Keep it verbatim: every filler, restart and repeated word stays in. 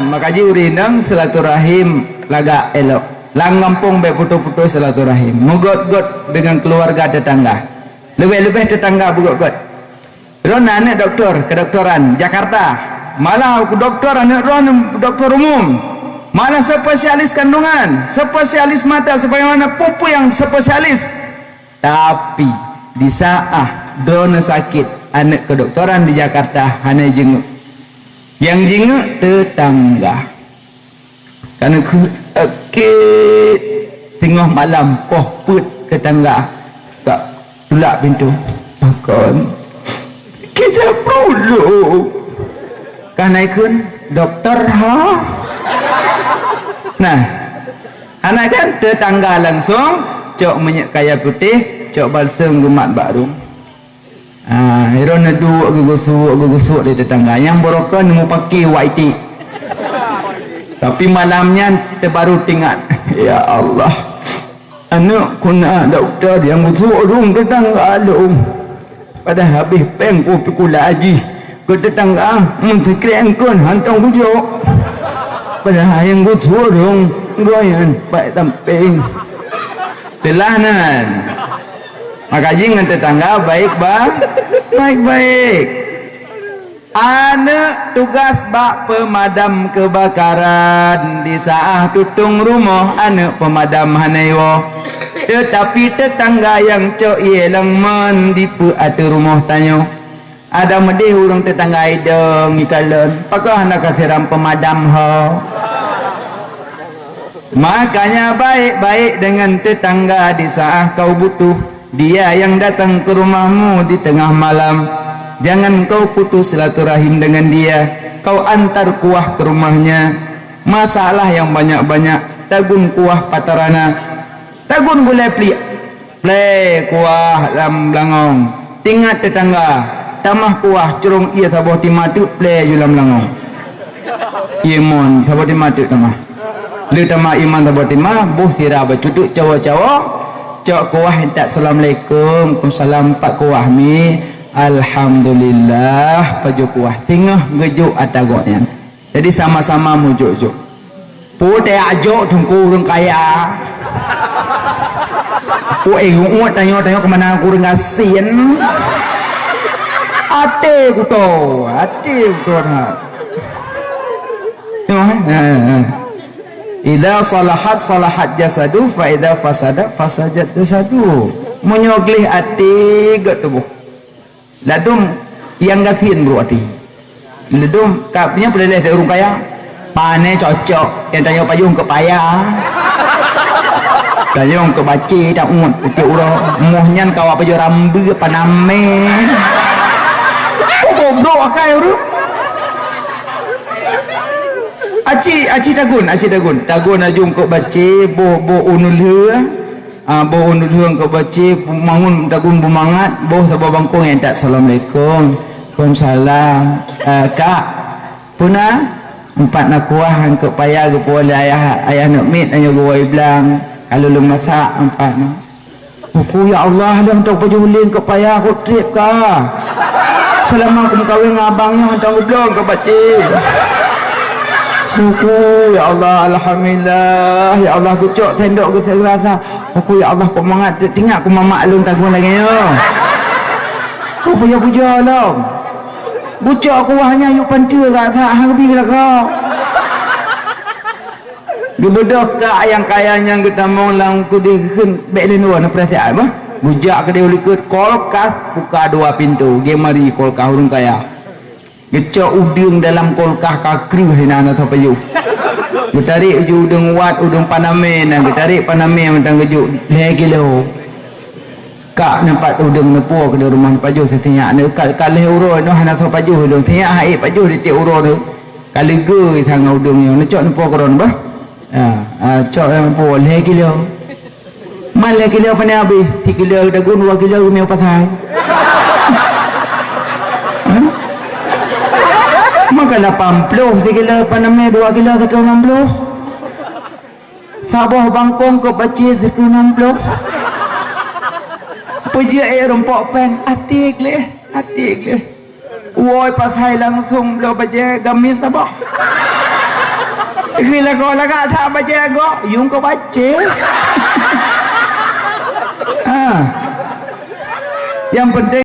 Maka jih ureueng inong silaturahim lagak elok. Lam gampông bèk putôh-putôh silaturahim. Meugot-got deungon keuluwarga teutangga. Leubeh-leubeh teutangga beugot-got. Droeneuh aneuk doktor, kedokteran, Jakarta. Malah doktor aneuk droeneuh doktor umum. Malah spesialis kandungan, spesialis mata, sebagaimana peue-peue nyang spesialis. Tapi, di saat droeneuh sakét, aneuk kedokteran di Jakarta hana jingeuk. Nyang jingeuk teutangga. Ka neukheun, "Akét, teungoh malam poh peuet teutangga ka tulak pintoe. Pakon? Kita pulôh." Ka neukheun, "Doktor ha?" Nah, hana kan teutangga langsung cok minyeuk kayèe putéh, cok balsem geumat bak rueng. Ah, droeneuh duek geugusuk-geugusuk lé teutangga. Nyang barokon neumupaki wak iték. Tapi malam nyan teubaru teuingat, "Ya Allah, aneuk ku na doktor nyang gusuk rueng teutangga lôn. Padahai habéh péng ku pikula jih keu teutangga, meusikrek eungkôt hantom kujok. Padahai nyang gusuk rueng goh nyan bak sampéng." Teulah nan. Maka jih ngon teutangga baik ba-, baik-baik. Aneuk tugas bak peumadam keubakaran, di saat tutong rumoh aneuk peumadam hana iwoe. Teutapi teutangga nyang cok ié lôn mon dipeu ateueh rumoh tanyoe. Ada meudeh ureueng teutangga idong ikalon, pakon hana kasiram peumadam ho. Makanya baik-baik dengan tetangga di saat kau butuh. Dia yang datang ke rumahmu di tengah malam, jangan kau putus silaturahim dengan dia. Kau antar kuah ke rumahnya. Masalah yang banyak-banyak, tagun kuah patarana. Tagun gulai pliek, plè kuah lam beulangong. Teuingat teutangga, tamah kuah crông ié saboh tima teuk plè ju lam beulangong. Ié mon saboh tima teuk tamah. Lheueh tamah ié mon saboh tima, boh sira bacut teuk cawoe-cawoe, cok kuah intat, "Assalamualaikum." "Waalaikumsalam." Pat kuah mi, "Alhamdulillah," pajoh kuah. Singoh geujok ata gobnyan. Jadi, sama-sama meujok-jok. Peue tajak jok teungku ureueng kaya? Peue, eh, uet tanyoe-tanyoe keumanö ureueng gasien? Até kuto, até kuto that. Tengok, eh? Ha, ha. "Idza salahat, salahat jasadu, fa idza fasadat, fasadat jasadu." Meunyoe gleh até, göt tuboh. Ladôm nyang gasien brôk até. Ladôm ka nyan peureulèe lé ureueng kaya. Pane cocok, nyang tanyoe pajoh keu paya. Tanyoe keu bacé, taôt tiep uroe. Moh nyan ka awak pajoh rambeu, panamé. Oh, goblok akai ureueng. Aci, aci tagun, aci tagun. Tagun aju keu bacé, boh, boh unu lheueh. Ah, boh undulheueng keu bacé, mangun tagun beumangat, boh saboh bangkong nyang that, "Assalamualaikum." "Waalaikumsalam." "Eh, Kak, peue na?" "Empat na kuah nyang keu paya geupuwoe lé ayah, ayah neuk miet, tanyoe geuwoe blang, ka lôn masak empat na." "Uku ya Allah, lôn tôk pajoh ulèe keu paya, kok trép ka. Seulama kumeukawen ngon abang nyoe hantom geublong keu bacé." "Uku ya Allah, alhamdulillah, ya Allah, geucok sendok geuseurasa." "Uku ya Allah, kok mangat teuingat ku mamak lôn tagun lagèe nyoe." "Ku puja-puja lom. Geucok kuah nyan yue panteue gak sa han geubi geulakoe." Geubeudôh kak nyang kaya nyan geutamong lam keudè kheun bèk lé nyoe neupeurasaan bah. Geujak keudè u likot kulkas buka dua pintoe, geumari kulkas ureueng kaya. Geucok udeueng dalam kulkas ka kreueh inan ateueh pajoh. Geutarek ju udeueng wat, udeueng panamé nyan, geutarek panamé mantong geujok lhèe kilo. Kak neupat udeueng neupuwoe keudeh rumoh pajoh sisinyak nyoe, ka, ka lhèe uroe nyoe hana soe pajoh udeueng, sinyak hai pajoh di tiep uroe nyoe. Ka leugeue that ngon udeueng nyoe, neucok neupuwoe keudroe bah. Ha, ha, cok nyang puwoe lhèe kilo. Man lhèe kilo pane habéh, sikilo tagun, dua kilo geumiyueb pasai. Hah? Maka lapan ploh sikilo panamé, dua kilo satu enam ploh. Saboh bangkong keu bacé satu enam ploh. Peujeuet ék rumpok péng, até gleh, até gleh. Woe pasai langsong bloe bajèe gamis saboh. Keu lagoe lagak that baca lagoe, yum keu baca. Ha. Yang penting